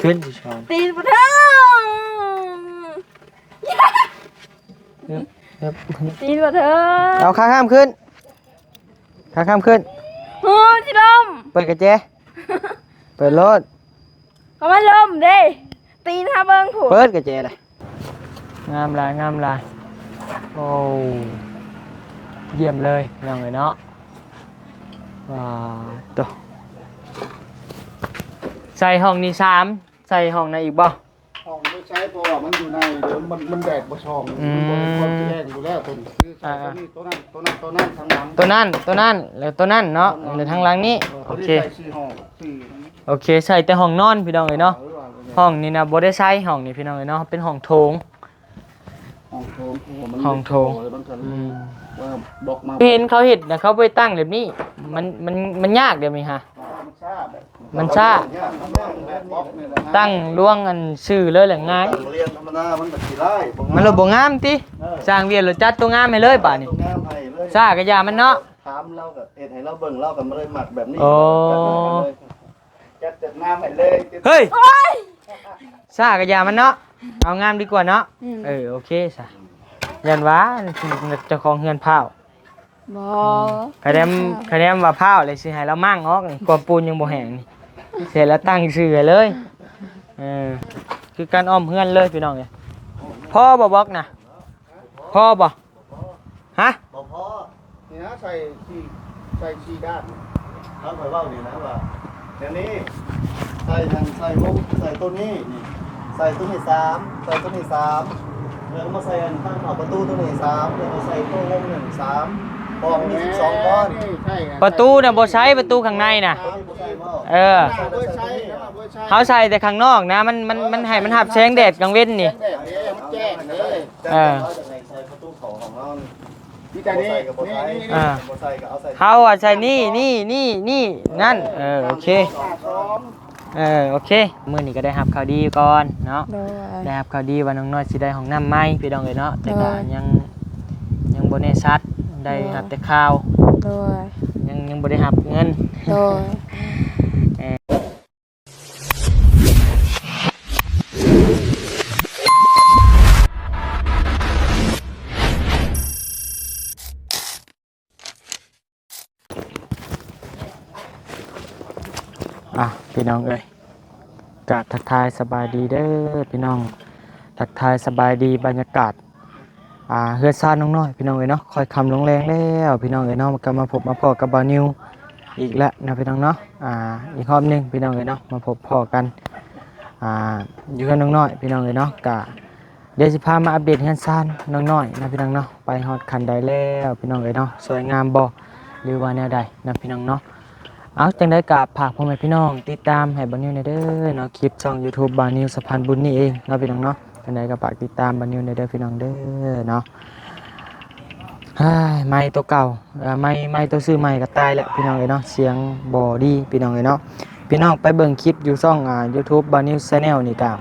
ຂຶ້ນຊິສອນ ຕີນບໍ່ເຖິງ ເອີບ ເອີບ ຕີນບໍ່ເຖິງ ເອົາຂາຂ້າມຂຶ້ນ ຂາຂ້າມຂຶ້ນ ໂອ້ ຊິລົ້ມ ເປີດກະແຈ ເປີດໂລດ ກໍມັນລົ້ມເດ້ ຕີນຫາເບິ່ງພຸ້ນ ເປີດກະແຈໄດ໋ ງາມຫຼາຍ ງາມຫຼາຍ ໂອ້ ຢ້ຽມເລີຍພີ່ນ້ອງເອີຍເນາະ ວ້າ ໂຕ ໃສ່ຫ້ອງນີ້ສາມ ໃສ່ຫ້ອງໃນອີກບໍ່? ຫ້ອງບໍ່ໃຊ້ ເພາະວ່າມັນຢູ່ໃນ ມັນ ມັນແດດບໍ່ສ່ອງ ອືມ ມັນບໍ່ເຫັນຄວາມຊິແຈ້ງຢູ່ແລ້ວ ຕົວນີ້ຄືໃສ່ ອ່າ ຕົວນີ້ ຕົວນັ້ນ ຕົວນັ້ນ ຕົວນັ້ນ ທາງຫຼັງ ຕົວນັ້ນ ຕົວນັ້ນ ແລ້ວຕົວນັ້ນເນາະ ທາງຫຼັງ ແລ້ວທາງຫຼັງນີ້ ເອີ ໂອເຄ ໃສ່ສີ່ຫ້ອງ ສີ່ ໂອເຄ ໃສ່ແຕ່ຫ້ອງນອນພີ່ນ້ອງເອີຍເນາະ ເອີ ຫ້ອງນີ້ນະບໍ່ໄດ້ໃຊ້ ຫ້ອງນີ້ພີ່ນ້ອງເອີຍເນາະ ເປັນຫ້ອງໂຖງ ຫ້ອງໂຖງ ຫ້ອງໂຖງ ມັນກໍເລີຍ ອືມ ວ່າບລັອກມາ ເຫັນເຂົາເຮັດນະ ເຂົາບໍ່ໄດ້ຕັ້ງແບບນີ້ ມັນ ມັນ ມັນຍາກແບບນີ້ຫາ ມັນຊ້າ ມັນຊ້າ ຕັ້ງລວງອັນຊື່ເລີຍແຫຼະງ່າຍ ຕັ້ງລຽນທຳມະດາມັນກໍຂີ້ຮ້າຍ ບໍ່ງາມ ມັນລະບໍ່ງາມຕິ ເອີ ສ້າງວຽກລະຈັດຕົວງາມໃຫ້ເລີຍບາດນີ້ ຈັດຕົວງາມໃຫ້ເລີຍ ຊ້າກໍຢ່າມັນເນາະ ຖາມລາວກໍເຮັດໃຫ້ລາວເບິ່ງ ລາວກໍບໍ່ໄດ້ມັກແບບນີ້ ໂອ້ ຈັດໃຫ້ເລີຍ ຈັດ ຈັດງາມໃຫ້ເລີຍ ເຮີ້ຍ ໂອ້ຍ ຊ້າກໍຢ່າມັນເນາະ ເອົາງາມດີກວ່າເນາະ ອືມ ເອີ ໂອເຄຊະ ຢ້ານວ່າເຈົ້າຂອງເຮືອນພ້າວ ບໍ່ ອືມ ຄະແນນ ຄະແນນວ່າພ້າວແລ້ວຊິໃຫ້ລາວມ້າງອອກນີ້ ກວມປູນຍັງບໍ່ແຫ້ງນີ້ ເສຍແລ້ວຕັ້ງຊື່ໃຫ້ເລີຍ ເອີ ຄືການອ້ອມເຮືອນເລີຍພີ່ນ້ອງເອີຍ ພໍບໍ່ບລັອກນະ ພໍບໍ່? ຮະ? ບໍ່ພໍ ນີ້ນະ ໃສ່ສີ່ ໃສ່ສີ່ດ້ານ ຄັນຂ້ອຍເວົ້ານີ້ນະວ່າ ຢ່າງນີ້ ໃສ່ຫຍັງ ໃສ່ວົງ ໃສ່ໂຕນີ້ ນີ້ ໃສ່ໂຕນີ້ສາມ ໃສ່ໂຕນີ້ສາມ ແລ້ວກໍມາໃສ່ອັນທາງເຂົ້າປະຕູໂຕນີ້ສາມ ແລ້ວກໍໃສ່ໂຕວົງໜຶ່ງສາມ ເພາະວ່າມັນມີສິບສອງກ້ອນ ປະຕູນະບໍ່ໃຊ້ ປະຕູຂ້າງໃນນະ ໂຕນີ້ບໍ່ໃສ່ບໍ່? ເອີ ເຮົາໃສ່ແຕ່ຂ້າງນອກນະ ມັນ ມັນ ມັນໃຫ້ມັນຮັບແສງແດດກາງເວັນນີ້ ແສງແດດເດ້ ມັນແຈ້ງເດ້ ເອີ ໃສ່ປະຕູເຂົ້າຫ້ອງເຮົານີ້ ມີແຕ່ນີ້ ບໍ່ໃສ່ກໍບໍ່ໃສ່ ນີ້ ນີ້ ອ່າ ບໍ່ໃສ່ກໍເອົາໃສ່ ເຮົາອາໄສນີ້ ນີ້ ນີ້ ນີ້ ນັ້ນ ເອີ ໂອເຄ ເອີ ໂອເຄ ມື້ນີ້ກໍໄດ້ຮັບຂ່າວດີກ່ອນເນາະ ໂດຍ ໄດ້ຮັບຂ່າວດີວ່ານ້ອງນ້ອຍຊິໄດ້ຫ້ອງນ້ຳໃໝ່ ພີ່ນ້ອງເອີຍເນາະ ແຕ່ກໍ ໂດຍ ຍັງ ຍັງບໍ່ແນ່ຊັດ ໄດ້ ໂດຍ ຮັບແຕ່ຂ່າວ ໂດຍ ຍັງ ຍັງບໍ່ໄດ້ຮັບເງິນ ໂດຍ ເອີ ອ່ະ ພີ່ນ້ອງເອີຍ ກາບທັກທາຍສະບາຍດີເດີພີ່ນ້ອງ ທັກທາຍສະບາຍດີບັນຍາກາດ ອ່າ ເຮືອນຊານນ້ອງນ້ອຍພີ່ນ້ອງເອີຍເນາະ ຄ່ອຍຄ່ຳລົງແລງແລ້ວພີ່ນ້ອງເອີຍເນາະ ກໍມາພົບມາພໍ້ກັບບ່າວນິວອີກແລ້ວເນາະພີ່ນ້ອງເນາະ ອ່າ ອີກຮອບໜຶ່ງພີ່ນ້ອງເອີຍເນາະ ມາພົບພໍ້ກັນ ອ່າ ຢູ່ເຮືອນນ້ອງນ້ອຍພີ່ນ້ອງເອີຍເນາະ ກະດຽວຊິພາມາອັບເດດເຮືອນຊານນ້ອງນ້ອຍເນາະພີ່ນ້ອງເນາະ ໄປຮອດຂັ້ນໃດແລ້ວພີ່ນ້ອງເອີຍເນາະ ສວຍງາມບໍ່ ຫຼືວ່າແນວໃດເນາະພີ່ນ້ອງເນາະ. ເອົາ ຈັ່ງໃດກໍຝາກພໍ່ແມ່ພີ່ນ້ອງຕິດຕາມໃຫ້ບ່າວນິວແດ່ເດີເນາະ ຄລິບຊ່ອງຢູທູບບ່າວນິວສະພານບຸນນີ້ເອງເນາະພີ່ນ້ອງເນາະ. ຈັ່ງໃດກໍຝາກຕິດຕາມບ່າວນິວແດ່ເດີພີ່ນ້ອງເດີເນາະ. ເຮີ້ຍ ໄມໂຕເກົ່າ ເອີ ໄມ ໄມໂຕຊື້ໃໝ່ກໍຕາຍແລ້ວພີ່ນ້ອງເອີຍເນາະ ສຽງບໍ່ດີພີ່ນ້ອງເອີຍເນາະ. ພີ່ນ້ອງໄປເບິ່ງຄລິບຢູ່ຊ່ອງ ອ່າ ຢູທູບບ່າວນິວແຊນແນວນີ້ກໍ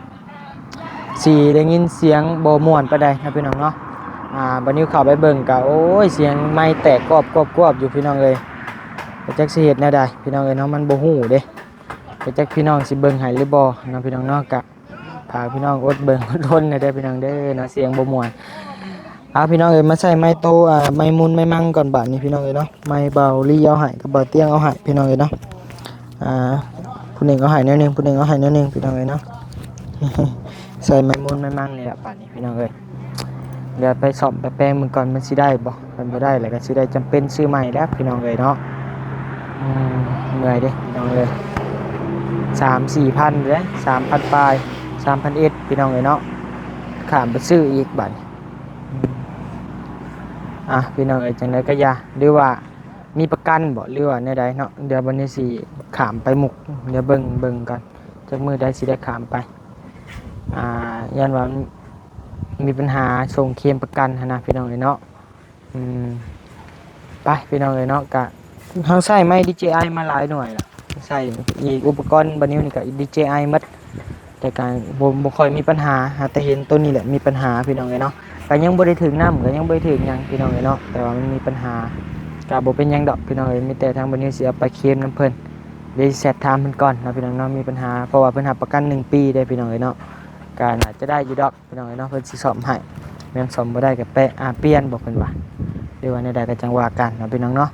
ຊິໄດ້ຍິນສຽງບໍ່ມ່ວນປານໃດເນາະພີ່ນ້ອງເນາະ. ອ່າ ບ່າວນິວເຂົ້າໄປເບິ່ງກະ ໂອ້ຍ ສຽງໄມແຕກກອບໆໆຢູ່ພີ່ນ້ອງເອີຍ. ກໍຈັກຊິເຮັດແນວໃດພີ່ນ້ອງເອີຍເນາະ ມັນບໍ່ຮູ້ເດ້. ກໍຈັກພີ່ນ້ອງຊິເບິ່ງໃຫ້ຫຼືບໍ່ເນາະພີ່ນ້ອງເນາະ. ກະຝາກພີ່ນ້ອງອົດເບິ່ງອົດທົນແດ່ເດີພີ່ນ້ອງເດີເນາະ ສຽງບໍ່ມ່ວນ. ເອົາ ພີ່ນ້ອງເອີຍ ມາໃສ່ໄມໂຕ ອ່າ ໄມມຸນໄມມັງກ່ອນບາດນີ້ພີ່ນ້ອງເອີຍເນາະ. ໄມເບົາລີເອົາໃຫ້ກັບເບົາຕຽງເອົາໃຫ້ພີ່ນ້ອງເອີຍເນາະ. ອ່າ ຜູ້ໜຶ່ງເອົາໃຫ້ແນວໜຶ່ງ ຜູ້ໜຶ່ງເອົາໃຫ້ແນວໜຶ່ງພີ່ນ້ອງເອີຍເນາະ. ໃສ່ໄມມຸນໄມມັງນີ້ແຫຼະບາດນີ້ພີ່ນ້ອງເອີຍ. ດຽວໄປສ້ອມໄປແປງເບິ່ງກ່ອນ ມັນຊິໄດ້ບໍ່? ຄັນບໍ່ໄດ້ແລ້ວກໍຊິໄດ້ຈຳເປັນຊື້ໃໝ່ແລ້ວພີ່ນ້ອງເອີຍເນາະ. ອືມ ເມື່ອຍເດ້ພີ່ນ້ອງເອີຍ. ສາມສີ່ພັນເດ້ ສາມພັນປາຍ ສາມພັນເອັດພີ່ນ້ອງເອີຍເນາະ. ຂ້າມໄປຊື້ອີກບາດນີ້. ອືມ ອ່ະ ພີ່ນ້ອງເອີຍ ຈັ່ງໃດກໍຢ່າ ຫຼືວ່າ ມີປະກັນບໍ່ ຫຼືວ່າແນວໃດເນາະ. ດຽວບັດນີ້ຊິຂ້າມໄປມຸກ ດຽວເບິ່ງ ເບິ່ງກ່ອນ ຈັກມື້ໃດຊິໄດ້ຂ້າມໄປ. ອ່າ ຢ້ານວ່າມີບັນຫາສົ່ງເຄມປະກັນຫັ້ນນະພີ່ນ້ອງເອີຍເນາະ. ອືມ ໄປພີ່ນ້ອງເອີຍເນາະ. ກະເຮົາໃຊ້ໄມ້ດີເຈໄອມາຫຼາຍໜ່ວຍລະ ໃຊ້ອີກ ອຸປະກອນບ່າວນິວນີ້ກະດີເຈໄອໝົດ. ແຕ່ກໍບໍ່ ບໍ່ຄ່ອຍມີບັນຫາ ຫາແຕ່ເຫັນໂຕນີ້ແຫຼະມີບັນຫາພີ່ນ້ອງເອີຍເນາະ. ກໍຍັງບໍ່ໄດ້ຖືກນ້ຳ ກໍຍັງບໍ່ໄດ້ຖືກຫຍັງພີ່ນ້ອງເອີຍເນາະ. ແຕ່ວ່າມັນມີບັນຫາ ກໍບໍ່ເປັນຫຍັງດອກພີ່ນ້ອງເອີຍ. ມີແຕ່ທາງບ່າວນິວຊິເອົາໄປເຄມນຳເພິ່ນ ດຽວຊິແຊັດຖາມເພິ່ນກ່ອນເນາະພີ່ນ້ອງເນາະ ມີປັນຫາ ເພາະວ່າເພິ່ນຮັບປະກັນໜຶ່ງປີເດ້ພີ່ນ້ອງເອີຍເນາະ ກໍໜ້າຈະໄດ້ຢູ່ດອກພີ່ນ້ອງເອີຍເນາະ ເພິ່ນຊິສ້ອມໃຫ້ ແມ່ນສ້ອມບໍ່ໄດ້ກໍແປະ ອາ ປ່ຽນບອກເພິ່ນວ່າ ຫຼືວ່າແນວໃດກໍຈັ່ງວ່າກັນເນາະພີ່ນ້ອງເນາະ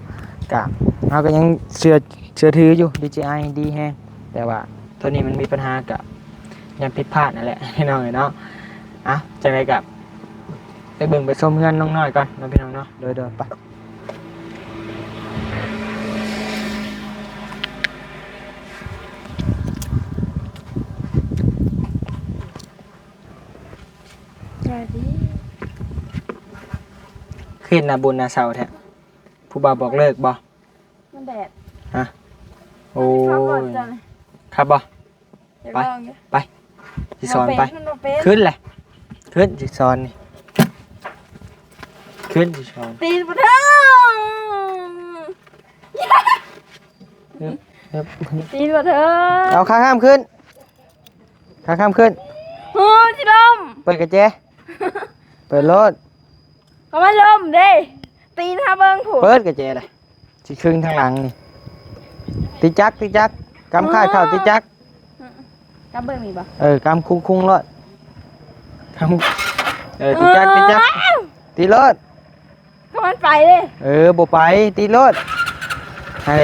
ກໍເຮົາກໍຍັງເຊື່ອ ເຊື່ອຖືຢູ່ ດີເຈໄອ ດີແຮງ ແຕ່ວ່າໂຕນີ້ມັນມີປັນຫາກໍ ຢ້ານຜິດພາດນັ້ນແຫຼະພີ່ນ້ອງເອີຍເນາະ ເອົ້າ ຈັ່ງໃດກໍໄປເບິ່ງໄປຊົມເຮືອນນ້ອງນ້ອຍກ່ອນເນາະພີ່ນ້ອງເນາະ ໂດຍໆ ໄປ. ສະບາຍດີ ຄືເຮັດໜ້າບຸນໜ້າເສົ້າແທ້ ຜູ້ບ່າວບອກເລີກບໍ່? ມັນແດດ ຮະ ໂອ້ຍ ຂັບບໍ່? ໄປ ໄປ ຊິສອນໄປ ຂຶ້ນແຫຼະ ຂຶ້ນ ຊິສອນນີ້ ຂຶ້ນ ຊິສອນ ຕີນບໍ່ເຖິງ ຕີນບໍ່ເຖິງ ເອົາຂາຂ້າມຂຶ້ນ ຂາຂ້າມຂຶ້ນ ໂອ້ ຊິລົ້ມ ເປີດກະແຈ ເປີດໂລດ ກໍມັນລົ້ມເດ້ ຕີນຫາເບິ່ງພຸ້ນ ເປີດກະແຈໄດ໋ ຊິຄຶງທາງຫຼັງນີ້ ຕິຈັກ ຕິຈັກ ກຳຄ້າຍເຂົ້າຕິຈັກ ກຳເບິ່ງນີ້ບໍ່? ເອີ ກຳຄຸງໆໂລດ ກຳ ເອີ ຕິຈັກ ຕິຈັກ ຕິໂລດ ກໍມັນໄປເດ້ ເອີ ບໍ່ໄປ ຕິໂລດ ໃຫ້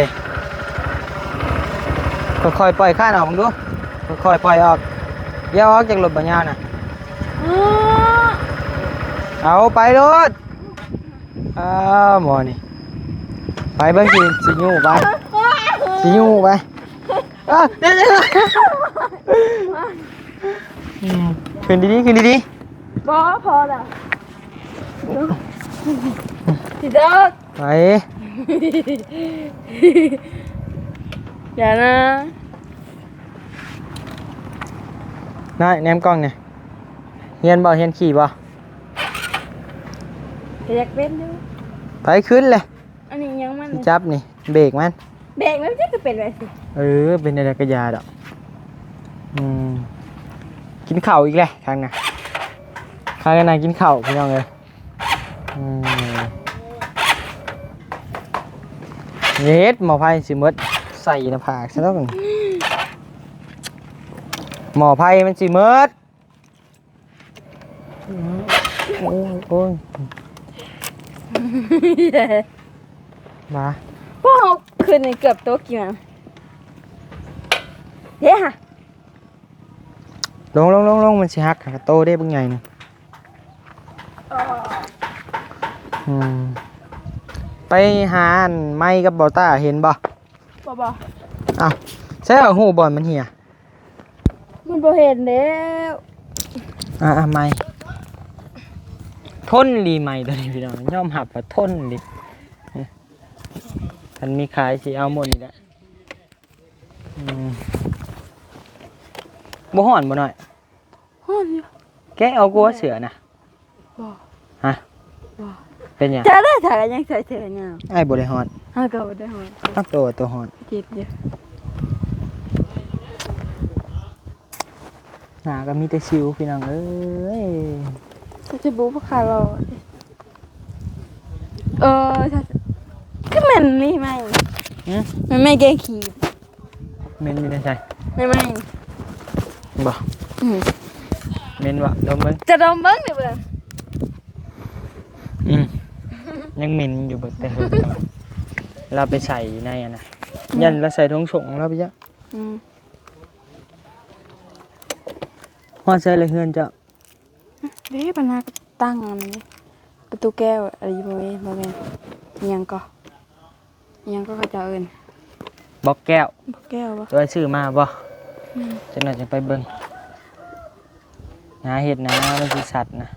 ຄ່ອຍໆປ່ອຍຄ້ານອອກເບິ່ງດູ ຄ່ອຍໆປ່ອຍອອກ ຢ່າອອກຈາກລົດບໍ່ຍາວນະ ເອົາໄປໂລດ ອ້າວ ໝໍນີ້ ໄປເບິ່ງຊິ ຊິຍູ້ໄປ ຊິຍູ້ໄປ ອ້າວ ອືມ ຂຶ້ນດີໆ ຂຶ້ນດີໆ ບໍ່ ພໍແລ້ວ ຊິເດີກ ໄປ ຢ່ານະ ນ້ອຍ ແນມກ້ອງແດ່ ຮຽນບໍ່? ຮຽນຂີ່ບໍ່? ກໍຢາກເປັນຢູ່ ໄປຂຶ້ນເລີຍ ອັນນີ້ຫຍັງມັນ ຊິຈັບນີ້ ເບຣກມັນ ເບຣກມັນ ມັນຈະເປັນແບບນີ້ ເອີ ເປັນແນວໃດກໍຢ່າດອກ ອືມ ກິນເຂົ້າອີກແລ້ວ ທາງນັ້ນ ທາງນັ້ນກິນເຂົ້າ ພີ່ນ້ອງເອີຍ ອືມ ເຮັດ ໝໍ້ໄຟຊິໝົດ ໃສ່ໜ້າຜາກຊະແລ້ວ ໝໍ້ໄຟມັນຊິໝົດ ໂອ້ຍ ໂອ້ຍ ມາ ພວກເຮົາຂຶ້ນນີ້ເກືອບຕົກຢູ່ນະ ເດ້ຫະ ລົງໆໆໆ ມັນຊິຫັກ ກະໂຕເດ້ບັກໃຫຍ່ນະ ອືມ ໄປຫາອັນໄມກັບເບົາຕ້າເຫັນບໍ່? ບໍ່ ບໍ່ ອ້າວ ໃສວ່າຮູ້ບ່ອນມັນເຫຍ? ມັນບໍ່ເຫັນແລ້ວ ອ່າ ອ່າ ໄມ ທົນອີ່ຫຼີໄມໂຕນີ້ພີ່ນ້ອງ ຍອມຮັບວ່າທົນອີ່ຫຼີ ຄັນມີຂາຍຊິເອົາໝົດນີ້ແຫຼະ ອືມ ບໍ່ຮ້ອນບໍ່ນ້ອຍ? ຮ້ອນຢູ່ ແກະເອົາກວ່າເສື້ອນະ ບໍ່ ຮະ ບໍ່ ເປັນຫຍັງ? ເຈົ້າໄດ້ຖ້າກໍຍັງໃສ່ເສື້ອຍາວ ອ້າຍບໍ່ໄດ້ຮ້ອນ ເຮົາກໍບໍ່ໄດ້ຮ້ອນ ເອົາໂຕ ໂຕຮ້ອນ ເຈັບຢູ່ ໜ້າກໍມີແຕ່ສິວພີ່ນ້ອງເອີຍ ສະບູ່ບໍ່ຄາລໍ ເອີ ຄືແມ່ນນີ້ໄໝ ຫື? ແມ່ນໄໝແກງຂີ້ ເໝັນຢູ່ໃນໃສ? ໃນໄມ້ ບໍ່ ອືມ ເໝັນວະ ດົມເບິ່ງ ຈະດົມເບິ່ງນີ້ເບິ່ງ ອືມ ຍັງເໝັນຢູ່ເບິ່ງແຕ່ເຫິງ ລາວໄປໃສ່ໃນອັນນະ ອືມ ຢ້ານລາວໃສ່ຖົງສົ້ງລາວໄປຈ້ະ ອືມ ຮອດໃສລະເຮືອນເຈົ້າ? ເດ້ ບັນຫາກໍຕັ້ງອັນນີ້ ປະຕູແກ້ວ ອັນນີ້ບໍ່ແມ່ນ ບໍ່ແມ່ນ ອີ່ຫຍັງກໍ ອີ່ຫຍັງກໍເຂົາເຈົ້າເອີ້ນ ບລັອກແກ້ວ ບລັອກແກ້ວບໍ່ ຕົວຊື້ມາບໍ່? ອືມ ຈັກໜ້ອຍຈັ່ງໄປເບິ່ງ ຫາເຮັດນະ ມັນຊິສັດນະ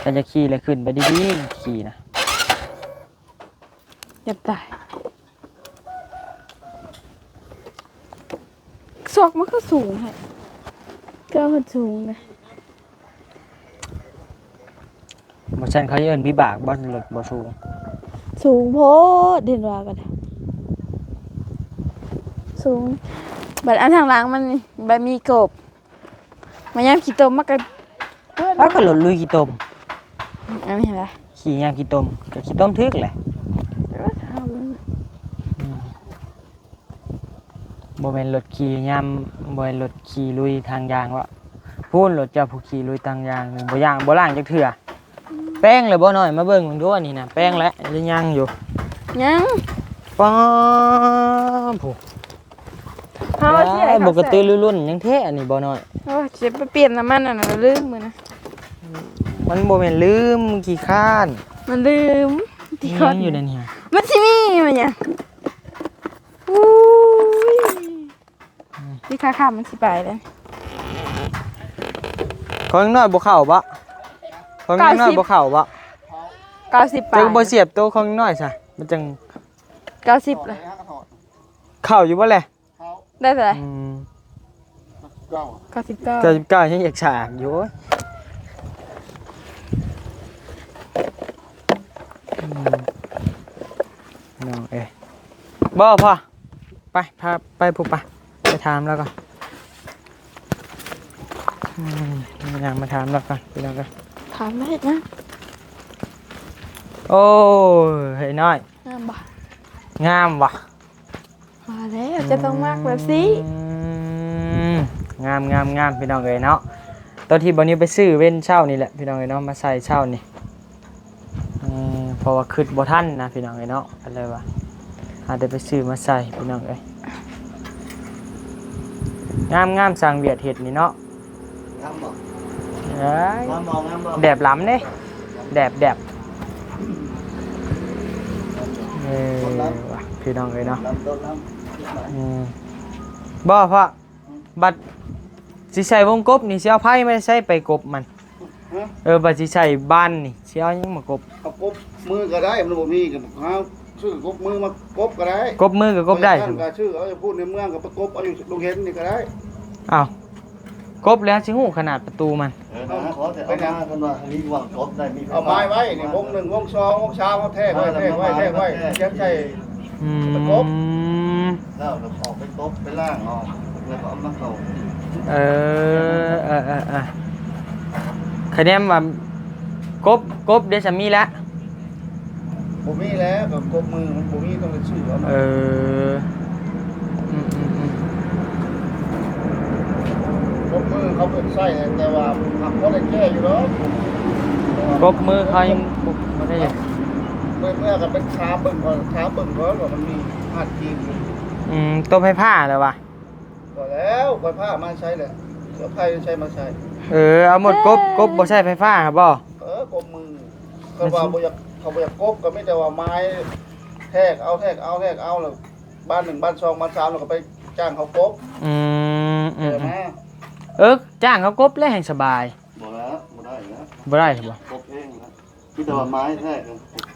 ຄັນຈະຂີ່ແລ້ວຂຶ້ນໄປດີໆ ຂີ່ນະ ຢາກຕາຍ ຊອກມັນຄືສູງແທ້ ເກີບມັນສູງເດ້ ບໍ່ຊັ້ນເຂົາເອີ້ນວິບາກບໍ່ ລົດບໍ່ສູງ ສູງໂພດ ເຫັນວ່າກໍໄດ້ ສູງ ບັດອັນທາງຫຼັງມັນນີ້ ບັດມີກົບ ມາຍາມຂີ້ຕົມມັນກໍ ເອົາກໍລົດລຸຍຂີ້ຕົມ ອັນນີ້ແຫຼະ ຂີ່ຍາມຂີ້ຕົມ ກໍຂີ້ຕົມຖືກແຫຼະ ອືມ. ບໍ່ແມ່ນລົດຂີ່ຍາມ ບໍ່ແມ່ນລົດຂີ່ລຸຍທາງຢາງວະ. ພຸ້ນລົດເຈົ້າຜູ້ຂີ່ລຸຍທາງຢາງ ບໍ່ຢ່າງ ບໍ່ລ້າງຈັກເທື່ອ. ແປງແລ້ວບໍ່ນ້ອຍ? ມາເບິ່ງເບິ່ງດູ ອັນນີ້ນະ ແປງແລ້ວ ຫຼືຍັງຢູ່? ຍັງ. ປ້າ ຜູ້ ເຮົາວ່າຊິໃຫ້ເຂົາ ບໍ່ກະຕືລືລຸ້ນຫຍັງແທ້ອັນນີ້ບໍ່ນ້ອຍ. ໂອ້ຍ ຊິໄປປ່ຽນນ້ຳມັນອັນນັ້ນ ລືມມື້ນະ. ມັນບໍ່ແມ່ນລືມ ຂີ້ຄ້ານ ມັນລືມ. ທີ່ ມີຫຍັງຢູ່ໃນນີ້? ມັນຊິມີມັນຫຍັງ? ອູ້ຍ ອືມ ທີ່ຄ່າຂ້າມມັນຊິໄປເດ້. ຂອງນ້ອຍບໍ່ເຂົ້າບໍ່? ຂອງນ້ອຍບໍ່ເຂົ້າບໍ່? ເກົ້າສິບປາຍ. ເຈົ້າບໍ່ສຽບໂຕຂອງນ້ອຍຊະ ມັນຈັ່ງ ເກົ້າສິບລະ ເຂົ້າຢູ່ບໍ່ແລະ? ໄດ້ເທົ່າໃດ? ອືມ ເກົ້າສິບເກົ້າ ເກົ້າສິບເກົ້າ ຍັງຢາກສາກຢູ່. ອືມ ນ້ອງເອີຍ ບໍ່ພໍ ໄປ ພາໄປພຸ້ນ ໄປ ໄປຖາມລາວກ່ອນ. ອືມ ຍ່າງມາຖາມລາວກ່ອນ ພີ່ນ້ອງເອີຍ. ຖາມໄດ້ນະ. ໂອ້ຍ ເຮີ້ຍນ້ອຍ ງາມບໍ່? ງາມຫວະ. ວ່າແລ້ວ ອືມ ຈະຕ້ອງມັກແບບນີ້. ອືມ ງາມໆໆ ພີ່ນ້ອງເອີຍເນາະ. ຕອນທີ່ບ່າວນິວໄປຊື້ເວັນເຊົ້ານີ້ແຫຼະ ພີ່ນ້ອງເອີຍເນາະ ມາໃສ່ເຊົ້ານີ້. ເອີ ເພາະວ່າຄິດບໍ່ທັນນະ ພີ່ນ້ອງເອີຍເນາະ ກໍເລີຍວ່າຫາແຕ່ໄປຊື້ມາໃສ່ ພີ່ນ້ອງເອີຍ. ງາມໆ ຊ່າງຫວຽດເຮັດນີ້ເນາະ. ງາມບໍ່? ເອີຍ ງາມບໍ່? ງາມບໍ່? ແດບລຳເດ້ ແດບ ແດບ. ເອີ ວ່າ ພີ່ນ້ອງເອີຍເນາະ. ອືມ ບໍ່ ເພາະ ບັດຊິໃສ່ວົງກົບນີ້ ຊິເອົາໄຟມາໃສໄປກົບມັນ? ຮະ? ເອີ ບັດຊິໃສ່ບານນີ້ ຊິເອົາຫຍັງມາກົບ? ເອົາກົບມືກໍໄດ້ ມັນບໍ່ມີກໍຫາຊື້ກົບມືມາກົບກໍໄດ້. ກົບມືກໍກົບໄດ້ ບໍ່ຢາກ ກໍຊື້ເອົາຢູ່ພຸ້ນໃນເມືອງ ກໍໄປກົບເອົາຢູ່ດົງເຫັນນີ້ກໍໄດ້. ອ້າວ ກົບແລ້ວຊິຮູ້ຂະໜາດປະຕູມັນ. ເອີ ນະ ຂໍແຕ່ເອົາມາ ເພິ່ນວ່າມີວາງກົບໄດ້ ມີໄຟຟ້າ ເອົາໄມ້ໄວ້ນີ້ ວົງໜຶ່ງ ວົງສອງ ວົງສາມ ເຮົາແທກໄວ້ ແທກໄວ້ ແທກໄວ້ ຂຽນໃສ່ ອືມ ປະກົບ ແລ້ວກໍອອກໄປກົບ ໄປລ້າງອອກ ແລ້ວກໍເອົາມາເຂົ້າ. ເອີ ເອີໆໆ ຄະແນນວ່າກົບ ກົບເດ ສາມີລະ ບໍ່ມີແລ້ວ ກໍກົບມືມັນບໍ່ມີ ຕ້ອງໄດ້ຊື້ເອົາມາ. ເອີ ອືມໆໆ ກົບມືເຂົາເປັນໃຊ້ ແຕ່ວ່າມັນບໍ່ໄດ້ແກ້ຢູ່ດອກ. ກົບມືເຂົາຍັງບໍ່ ບໍ່ໄດ້ ເມື່ອ ເມື່ອກໍໄປຖາມເບິ່ງກ່ອນ ຖາມເບິ່ງກ່ອນວ່າມັນມີຮາດຈີນຢູ່. ອືມ ຕົວໄຟຟ້າແລ້ວວະ? ບໍ່ແລ້ວ ໄຟຟ້າມາໃຊ້ແຫຼະ ເອົາໄຟໃຊ້ມາໃຊ້. ເອີ ເອົາໝົດກົບ ເອີ ກົບບໍ່ໃຊ້ໄຟຟ້າບໍ? ເອີ ກົບມື ຄັນວ່າບໍ່ຢາກ ເຂົາບໍ່ຢາກກົບ ກໍມີແຕ່ວ່າໄມ້ແທກເອົາ ແທກເອົາ ແທກເອົາ ແລ້ວບານໜຶ່ງ ບານສອງ ບານສາມ ແລ້ວກໍໄປຈ້າງເຂົາກົບ. ອືມ ເອີ ມາ ເອີ ຈ້າງເຂົາກົບແລ້ວແຮ່ງສະບາຍ. ບໍ່ແລ້ວ ບໍ່ໄດ້ແລ້ວ ບໍ່ໄດ້ບໍ? ກົບເອງແລ້ວ. ມີແຕ່ວ່າໄມ້ແທກ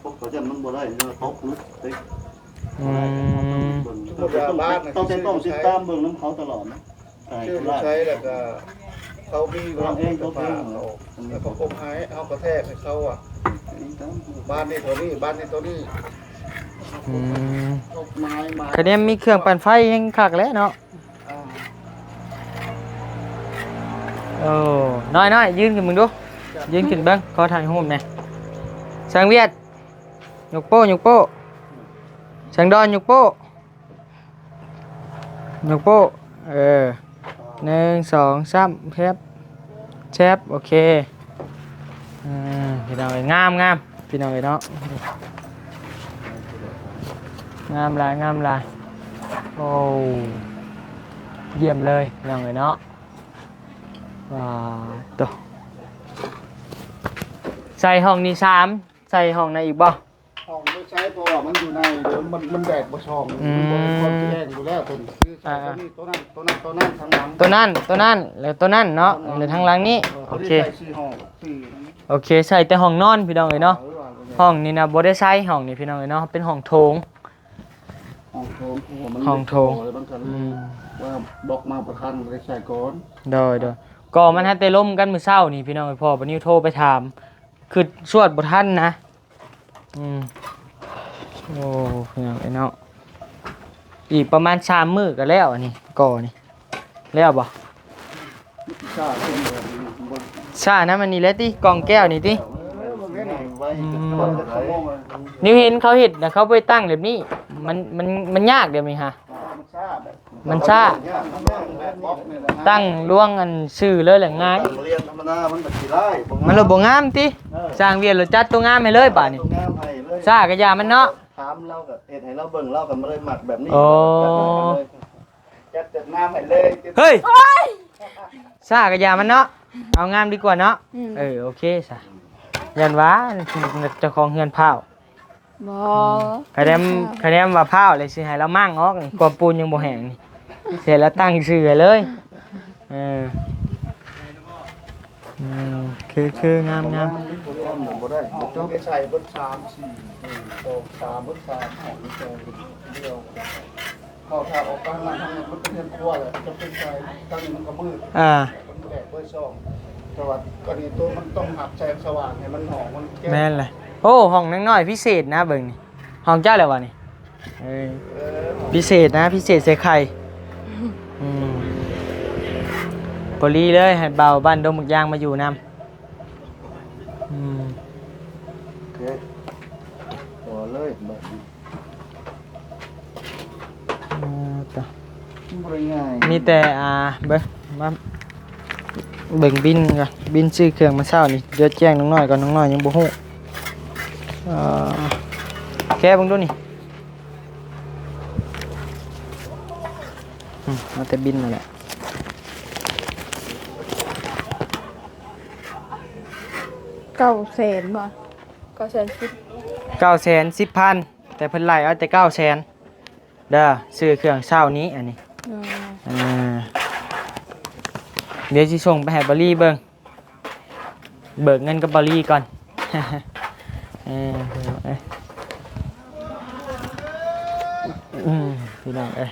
ປົກປະຈັນມັນບໍ່ໄດ້ ມັນຕົກເນາະ ເຕັກ. ອືມ ຕ້ອງ ຕ້ອງ ຕ້ອງຕິດຕາມເບິ່ງນຳເຂົາຕະຫຼອດນະ. ເອີ ໃຊ້ແລ້ວກໍເຂົາມີ ເຂົາເອງຕົກເອງ ແລ້ວເຂົາກົບໃຫ້ ເຮົາກໍແທກໃຫ້ເຂົາອະ ບານນີ້ເທົ່ານີ້ ບານນີ້ເທົ່ານີ້. ອືມ ກົບໄມ້ ໄມ້ ຄະແນນມີເຄື່ອງປັ່ນໄຟແຮ່ງຄັກແຫຼະເນາະ. ໂອ້ ນ້ອຍໆ ຢືນຂຶ້ນເບິ່ງດູ ຢືນຂຶ້ນເບິ່ງ ຂໍຖ່າຍຮູບແດ່. ຊ່າງຫວຽດ ຍົກໂປ້ ຍົກໂປ້ ຊ່າງດອນ ຍົກໂປ້ ຍົກໂປ້ ເອີ ໜຶ່ງ ສອງ ສາມ ແຊບ ແຊບ ໂອເຄ. ອືມ ພີ່ນ້ອງເອີຍ ງາມໆ ພີ່ນ້ອງເອີຍເນາະ ງາມຫຼາຍ ງາມຫຼາຍ. ໂອ້ ຢ້ຽມເລີຍ ພີ່ນ້ອງເອີຍເນາະ. ວ້າ ໂຕ ໃສ່ຫ້ອງນີ້ສາມ ໃສ່ຫ້ອງໃດອີກບໍ່? ຫ້ອງບໍ່ໃຊ້ ເພາະວ່າມັນຢູ່ໃນ ມັນ ມັນແດດບໍ່ສ່ອງ. ອືມ ມັນບໍ່ມີຄວາມແຈ້ງຢູ່ແລ້ວ ຕົວນີ້ ອ່າ ຕົວນີ້ ຕົວນັ້ນ ຕົວນັ້ນ ຕົວນັ້ນ ທາງຫຼັງ ຕົວນັ້ນ ຕົວນັ້ນ ແລ້ວຕົວນັ້ນເນາະ ເອີ ແລ້ວທາງຫຼັງນີ້. ເອີ ໂອເຄ ໃສ່ສີ່ຫ້ອງ ສີ່ ໂອເຄ ໃສ່ແຕ່ຫ້ອງນອນ ພີ່ນ້ອງເອີຍເນາະ. ເອີ ວ່າ ຫ້ອງນີ້ນະບໍ່ໄດ້ໃຊ້ ຫ້ອງນີ້ ພີ່ນ້ອງເອີຍເນາະ ເປັນຫ້ອງໂຖງ ຫ້ອງໂຖງ ເພາະວ່າມັນ ຫ້ອງໂຖງ ມັນກໍເລີຍ ອືມ ວ່າບລັອກມາບໍ່ທັນ ກໍໄດ້ໃສ່ກ່ອນ. ໂດຍ ໂດຍ ກໍມັນຫາແຕ່ລົມກັນມື້ເຊົ້ານີ້ ພີ່ນ້ອງເອີຍ ພໍ່ປານິວໂທໄປຖາມ ຄຶດຊວດບໍ່ທັນນະ. ອືມ ໂອ້ ພີ່ນ້ອງເອີຍເນາະ ອີກປະມານສາມມື້ກໍແລ້ວ ອັນນີ້ກໍນີ້ ແລ້ວບໍ່? ຊ້ານຳອັນນີ້ແຫຼະຕິ ກ່ອງແກ້ວນີ້ຕິ. ອືມ ນິວເຫັນເຂົາເຮັດນະ ເຂົາບໍ່ໄດ້ຕັ້ງແບບນີ້ ມັນ ມັນ ມັນຍາກແບບນີ້ຫາ. ມັນຊ້າແບບ ມັນຊ້າ. ຕັ້ງລວງອັນຊື່ເລີຍແຫຼະງ່າຍ. ຕັ້ງລຽນທຳມະດາມັນກໍຂີ້ຮ້າຍ ບໍ່ງາມ. ມັນລະບໍ່ງາມຕິ? ເອີ ສ້າງວຽກລະຈັດໂຕງາມໃຫ້ເລີຍບາດນີ້. ໂຕງາມໃຫ້ເລີຍ. ຊ້າກໍຢ່າມັນເນາະ. ຖາມລາວກໍເຮັດໃຫ້ລາວເບິ່ງ ລາວກໍບໍ່ໄດ້ມັກແບບນີ້. ໂອ້ ຈັດໃຫ້ເລີຍ ຈັດ ຈັດງາມໃຫ້ເລີຍ. ເຮີ້ຍ ໂອ້ຍ ຊ້າກໍຢ່າມັນເນາະ ເອົາງາມດີກວ່າເນາະ. ອືມ ເອີ ໂອເຄຊະ. ຢ້ານວ່າເຈົ້າຂອງເຮືອນພ້າວ. ບໍ່ ອືມ ຄະແນນ ຄະແນນວ່າພ້າວແລ້ວຊິໃຫ້ລາວມ້າງອອກນີ້ ກວມປູນຍັງບໍ່ແຫ້ງນີ້ ເສຍແລ້ວຕັ້ງຊື່ໃຫ້ເລີຍ. ເອີ ອືມ ຄື ຄື ງາມ ງາມ. ບໍ່ໄດ້ ບໍ່ຕ້ອງໄປໃສ່ເບິດສາມ ສີ່ ໜຶ່ງ ສອງ ສາມ ເບິດສາມ ເອົາໃສ່ດຽວ. ເຂົ້າຖ້າອອກໄປທາງນັ້ນ ທາງນີ້ມັນເປັນເຮືອນຄົວແຫຼະ ຈະເປັນໃສ່ ທາງນີ້ມັນກໍມືດ. ອ່າ ມັນແບກເບີສອງ ແຕ່ວ່າອັນນີ້ໂຕມັນຕ້ອງຮັບແສງສະຫວ່າງໃຫ້ມັນຫ້ອງມັນແຈ້ງ. ແມ່ນແຫຼະ. ໂອ້ ຫ້ອງນາງນ້ອຍພິເສດນະ ເບິ່ງນີ້ ຫ້ອງເຈົ້າແລ້ວວະນີ້. ເອີ ເອີ ພິເສດນະ ພິເສດໃສ່ໄຂ່. ອືມ ພໍດີເລີຍ ໃຫ້ບ່າວບ້ານດົງບັກຢ່າງມາຢູ່ນຳ. ອືມ ໂອເຄ ຕໍ່ເລີຍບາດນີ້. ອ່າ ຕະ ບໍ່ໄດ້ງ່າຍ ມີແຕ່ ອ່າ ເບິ່ງ ມາເບິ່ງບິນກ່ອນ ບິນຊື້ເຄື່ອງມື້ເຊົ້ານີ້ ດຽວແຈ້ງນ້ອງນ້ອຍກ່ອນ ນ້ອງນ້ອຍຍັງບໍ່ຮູ້. ເອີ ແກະເບິ່ງດູນີ້. ອືມ ເອົາແຕ່ບິນນັ້ນແຫຼະ. ເກົ້າແສນບໍ່? ເກົ້າແສນສິບ ເກົ້າແສນສິບພັນ ແຕ່ເພິ່ນໄລ່ເອົາແຕ່ເກົ້າແສນເດີ ຊື້ເຄື່ອງເຊົ້ານີ້ ອັນນີ້. ອືມ ອ່າ ດຽວຊິສົ່ງໄປໃຫ້ບາລີເບິ່ງ ເບີກເງິນກັບບາລີກ່ອນ. ເອີ ພີ່ນ້ອງເອີຍ ອືມ ພີ່ນ້ອງເອີຍ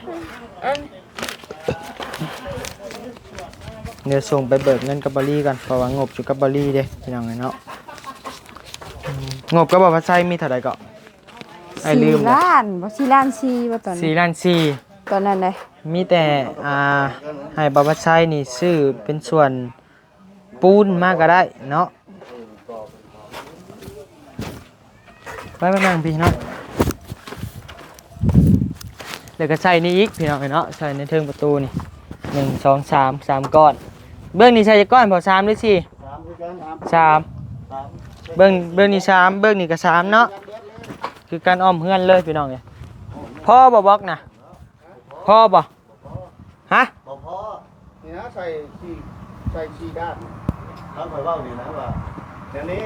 ອັນ ດຽວສົ່ງໄປເບີກເງິນກັບບາລີກ່ອນ ເພາະວ່າງົບຢູ່ກັບບາລີເດ້ ພີ່ນ້ອງເອີຍເນາະ. ອືມ ງົບກັບບ່າວພັດໄຊມີເທົ່າໃດເກາະ? ອ້າຍລືມລະ ສີ່ລ້ານບໍ່? ສີ່ລ້ານສີ່ບໍ່ຕອນນັ້ນ? ສີ່ລ້ານສີ່ ຕອນນັ້ນເດ້ ມີແຕ່ ອ່າ ໃຫ້ບ່າວພັດໄຊນີ້ຊື້ເປັນສ່ວນປູນມາກໍໄດ້ເນາະ. ໄປມານັ່ງພີ້ເນາະ ແລ້ວກໍໃສ່ນີ້ອີກ ພີ່ນ້ອງເອີຍເນາະ ໃສ່ໃນເທິງປະຕູນີ້ ໜຶ່ງ ສອງ ສາມ ສາມກ້ອນ. ເບື້ອງນີ້ໃສ່ຈັກກ້ອນ ພໍ ສາມ ຫຼື ສີ່? ສາມຄືກັນ ສາມ ສາມ ສາມ ເບື້ອງ ເບື້ອງນີ້ສາມ ເບື້ອງນີ້ກໍສາມເນາະ ຄືການອ້ອມເຮືອນເລີຍ ພີ່ນ້ອງເອີຍ. ພໍບໍ່ບລັອກນະ? ພໍບໍ່? ຮະ? ບໍ່ພໍ ນີ້ນະ ໃສ່ສີ່ ໃສ່ສີ່ດ້ານ ຄັນຂ້ອຍເວົ້ານີ້ນະວ່າ ແນວນີ້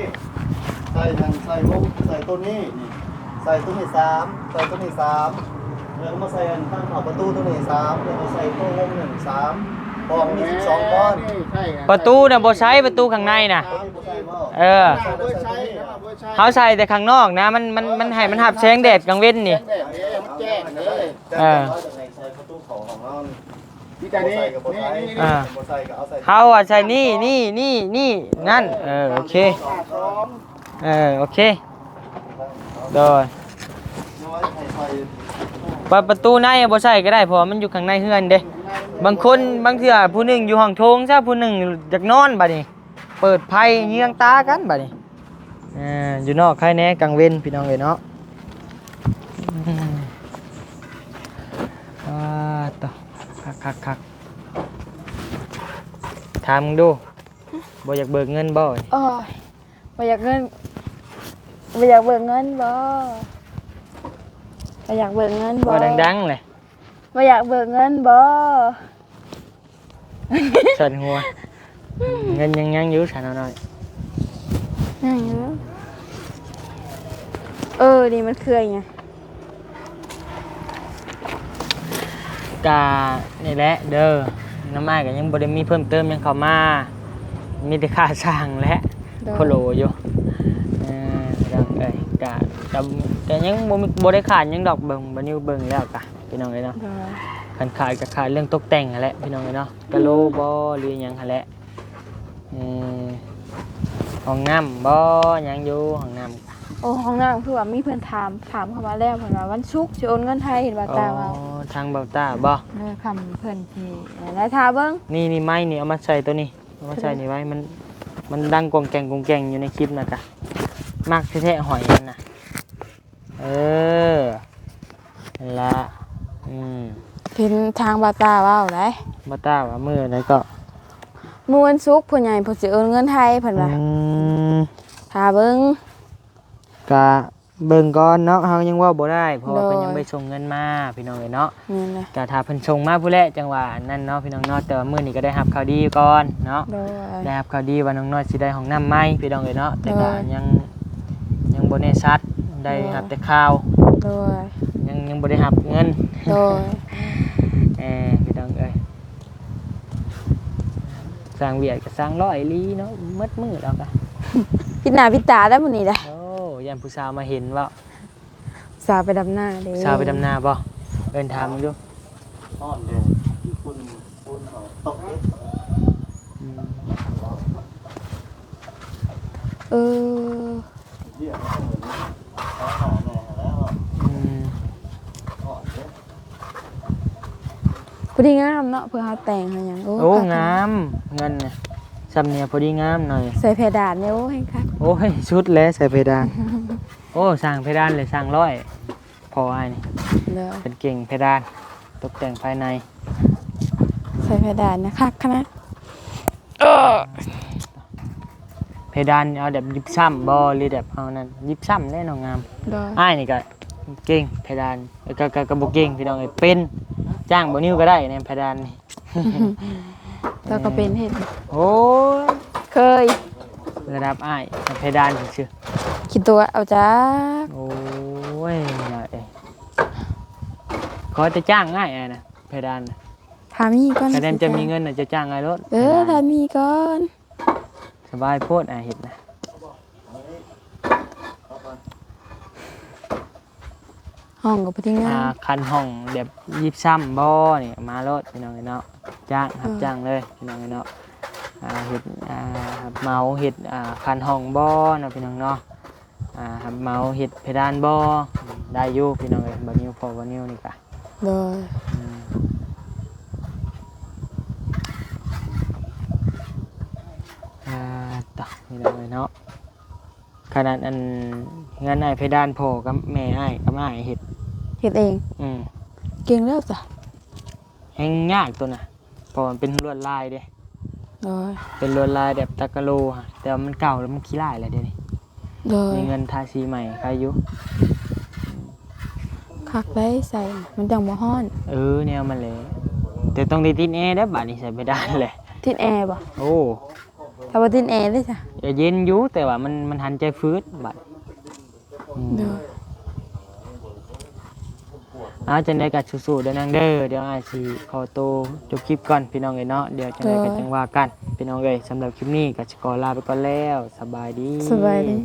ໃສ່ຫັ້ນ ໃສ່ວົງ ໃສ່ໂຕນີ້ ນີ້ ໃສ່ໂຕນີ້ສາມ ໃສ່ໂຕນີ້ສາມ ແລ້ວກໍມາໃສ່ອັນທາງເຂົ້າປະຕູໂຕນີ້ສາມ ແລ້ວກໍໃສ່ໂຕວົງນັ້ນສາມ ເພາະມັນມີສິບສອງກ້ອນ. ປະຕູນະບໍ່ໃສ່ ປະຕູຂ້າງໃນນະ ເອີ ເຮົາໃສ່ແຕ່ຂ້າງນອກນະ ມັນ ມັນ ມັນໃຫ້ມັນຮັບແສງແດດກາງເວັນນີ້ ແສງແດດນີ້ມັນແຈ້ງເດ້ ເອີ ໃສ່ປະຕູເຂົ້າຫ້ອງນອນ ມີແຕ່ນີ້ ນີ້ ນີ້ ອ່າ ບໍ່ໃສ່ກໍເອົາໃສ່ ເຮົາອາໄສນີ້ ນີ້ ນີ້ ນີ້ ນັ້ນ ເອີ ໂອເຄ ເອີ ໂອເຄ ໂດຍ ປະ ປະຕູໃນບໍ່ໃສ່ກໍໄດ້ ເພາະວ່າມັນຢູ່ຂ້າງໃນເຮືອນເດ້. ບາງຄົນ ບາງເທື່ອຜູ້ໜຶ່ງຢູ່ຫ້ອງໂຖງຊະ ຜູ້ໜຶ່ງຢາກນອນ ບາດນີ້ເປີດໄຟເຍືອງຕາກັນ ບາດນີ້. ອ່າ ຢູ່ນອກໄຄແນ່ກາງເວັນ ພີ່ນ້ອງເອີຍເນາະ. ອືມ ອ່າ ໂຕ ຄັກໆໆ ຖາມເບິ່ງດູ ບໍ່ຢາກເບີກເງິນບໍ່? ໂອ້ຍ ບໍ່ຢາກເງິນ ບໍ່ຢາກເບີກເງິນບໍ່? ບໍ່ຢາກເບີກເງິນບໍ່? ເວົ້າດັງໆແຫຼະ ບໍ່ຢາກເບີກເງິນບໍ່? ສັ່ນຫົວ ເງິນຍັງ ຍັງຢູ່ຊະນ້ອຍ ຍັງຢູ່. ເອີ ນີ້ມັນຄືຫຍັງ? ກະນີ້ແຫຼະເດີ ນ້ຳອ້າຍກະຍັງບໍ່ໄດ້ມີເພີ່ມເຕີມຫຍັງເຂົ້າມາ ມີແຕ່ຄ່າຊ່າງແຫຼະ ໂດຍ ໂຄໂລຢູ່. ເອີ ພີ່ນ້ອງເອີຍ ກະ ກະ ກະຍັງບໍ່ມີ ບໍ່ໄດ້ຂາດຫຍັງດອກ ເບິ່ງ ບາດນີ້ເບິ່ງແລ້ວກະ ພີ່ນ້ອງເອີຍເນາະ ໂດຍ ຄັນຂາດກະຂາດເລື່ອງຕົກແຕ່ງຫັ້ນແຫຼະ ພີ່ນ້ອງເອີຍເນາະ ກະໂລບໍ່ ຫຼືຫຍັງຫັ້ນແຫຼະ. ເອີ ຫ້ອງນ້ຳບໍ່? ຍັງຢູ່ ຫ້ອງນ້ຳ. ໂອ້ ຫ້ອງນ້ຳຄືວ່າມີເພິ່ນຖາມ ຖາມເຂົ້າມາແລ້ວ ເພິ່ນວ່າວັນສຸກຊິໂອນເງິນໃຫ້ ເຫັນວ່າຕາເວົ້າ. ອໍ ທາງເບົາຕ້າບໍ່? ເອີ ຄຳເພິ່ນຊິ ແລ້ວຖ້າເບິ່ງ ນີ້ ນີ້ໄມ້ນີ້ ເອົາມາໃສ່ໂຕນີ້ ເອົາມາໃສ່ນີ້ໄວ້ ມັນ ມັນດັງກອງແກງກອງແກງຢູ່ໃນຄລິບນະກະ ມັກແທ້ໆ ຫອຍມັນນະ. ເອີ ນັ້ນລະ ອືມ ເຫັນທາງບ່າວຕາເວົ້າໄດ໋. ບ່າວຕາວ່າມື້ໃດເກາະ? ມື້ວັນສຸກ ພໍ່ໃຫຍ່ເພິ່ນຊິໂອນເງິນໄທ ເພິ່ນວ່າ. ອືມ ຖ້າເບິ່ງ ກະເບິ່ງກ່ອນເນາະ ເຮົາຍັງເວົ້າບໍ່ໄດ້ ເພາະວ່າເພິ່ນຍັງບໍ່ໄດ້ສົ່ງເງິນມາ ພີ່ນ້ອງເອີຍເນາະ. ແມ່ນແຫຼະ ກະຖ້າເພິ່ນສົ່ງມາພຸ້ນແຫຼະ ຈັ່ງວ່າອັນນັ້ນເນາະ ພີ່ນ້ອງເນາະ. ແຕ່ວ່າມື້ນີ້ກໍໄດ້ຮັບຂ່າວດີກ່ອນເນາະ. ໄດ້ຮັບຂ່າວດີວ່ານ້ອງນ້ອຍຊິໄດ້ຫ້ອງນ້ຳໃໝ່ ພີ່ນ້ອງເອີຍເນາະ. ແຕ່ກໍຍັງ ຍັງບໍ່ແນ່ຊັດ ໄດ້ຮັບແຕ່ຂ່າວ. ຍັງ ຍັງບໍ່ໄດ້ຮັບເງິນ. ເອີ ພີ່ນ້ອງເອີຍ ສ້າງວຽກກໍສ້າງຫຼາຍອີ່ຫຼີເນາະ ໝົດມື້ແລ້ວກະ ປິດໜ້າປິດຕາແລ້ວມື້ນີ້ນະ. ໂອ້ ຢ້ານຜູ້ສາວມາເຫັນເວົ້າ. ສາວໄປດຳນາເດ້. ສາວໄປດຳນາບໍ່? ເອີ້ນຖາມເບິ່ງດູ. ຮ້ອນເດ້ ຢູ່ພຸ້ນ ພຸ້ນເຂົາຕົກເດ້. ອືມ ເອີ ວຽກມັນເໝືອນ ອືມ ຮ້ອນເດ້. ພໍດີງາມເນາະ ເພື່ອເຮົາແຕ່ງເຮົາຫຍັງ. ໂອ້ ໂອ້ ຄັກ ງາມ ເງິນນະ ຊ່ຳນີ້ພໍດີງາມໜ້ອຍ. ໃສ່ເພດານນີ້ ໂອ້ ແຮງຄັກ. ໂອ້ຍ ສຸດແລ້ວໃສ່ເພດານ. ໂອ້ ສ້າງເພດານເລີຍ ສ້າງຮ້ອຍ ພໍ່ອ້າຍນີ້. ເດີ ເປັນເກັ່ງເພດານ ຕົກແຕ່ງພາຍໃນ. ໃສ່ເພດານນະ ຄັກຂະໜາດ. ເອີ ເພດານເອົາແບບຢິບຊ້ຳບໍ່ ຫຼືແບບເອົານັ້ນ? ຢິບຊ້ຳແຫຼະເນາະ ງາມ. ໂດຍ ອ້າຍນີ້ກໍເກັ່ງເພດານ ເອີ ກໍ ກໍ ກໍບໍ່ເກັ່ງ ພີ່ນ້ອງເອີຍ ເປັນ ຈ້າງບ່າວນິວກໍໄດ້ໃນເພດານນີ້. ເຈົ້າກໍເປັນເຮັດ. ໂອ້ຍ ເຄີຍ ລະດັບອ້າຍ ເພດານຊື່ໆ. ຂີ້ຕົວະເອົາຈັກ. ໂອ້ຍ ນ້ອຍເອີຍ ຂໍແຕ່ຈ້າງອ້າຍນະ ເພດານນະ. ຖ້າມີກ່ອນ ຖ້າແມ່ນຈະມີເງິນນະ ຈະຈ້າງອ້າຍໂລດ. ເອີ ເພດານ ຖ້າມີກ່ອນ. ສະບາຍໂພດອ້າຍເຮັດນະ. ຫ້ອງກໍບໍ່ໄດ້ງາມ. ອ່າ ຄັນຫ້ອງແບບຢິບຊ້ຳບໍ່ນີ້ ມາໂລດ ພີ່ນ້ອງເອີຍເນາະ. ຈ້າງ ຮັບຈ້າງເລີຍ ພີ່ນ້ອງເອີຍເນາະ. ອ່າ ເຮັດ ອ່າ ຮັບເໝົາເຮັດ ອ່າ ຄັນຫ້ອງບໍ່ເນາະ ພີ່ນ້ອງເນາະ. ອ່າ ຮັບເໝົາເຮັດເພດານບໍ່? ໄດ້ຢູ່ ພີ່ນ້ອງເອີຍ ບ່າວນິວ ພໍ່ບ່າວນິວນີ້ກະ. ໂດຍ ອືມ ອ່າ ຕະ ພີ່ນ້ອງເອີຍເນາະ. ຂະໜາດອັນເຮືອນອ້າຍເພດານ ພໍ່ກັບແມ່ອ້າຍກັບອ້າຍເຮັດ ເຮັດເອງ. ອືມ ເກັ່ງແລ້ວຊະ. ແຮງຍາກໂຕນະ ເພາະມັນເປັນລວດລາຍເດ້. ໂດຍ ເປັນລວດລາຍແບບຕະກະໂລ ແຕ່ວ່າມັນເກົ່າແລ້ວ ມັນຂີ້ລ້າຍແລ້ວດຽວນີ້. ໂດຍ ມີເງິນທາສີໃໝ່ໄຄຢູ່. ຄັກໄດ໋ ໃສ່ມັນຈັ່ງບໍ່ຮ້ອນ. ເອີ ແນວມັນແຫຼະ ແຕ່ຕ້ອງໄດ້ຕິດແອເດີ້ ບາດນີ້ໃສ່ເພດານແຫຼະ. ຕິດແອບໍ່? ໂອ້ ຖ້າບໍ່ຕິດແອເດ້ຊະ? ເຢັນຢູ່ ແຕ່ວ່າມັນ ມັນຫັນໃຈຝືດບາດ. ອືມ ໂດຍ ເອົາ ຈັ່ງໃດກໍສູ້ໆເດີນາງເດີ. ດຽວອ້າຍຊິຂໍໂຕຈົບຄລິບກ່ອນ ພີ່ນ້ອງເອີຍເນາະ. ດຽວຈັ່ງໃດກໍ ໂດຍ ຈັ່ງວ່າກັນ ພີ່ນ້ອງເອີຍ. ສຳລັບຄລິບນີ້ກໍຊິຂໍລາໄປກ່ອນແລ້ວ. ສະບາຍດີ ສະບາຍດີ.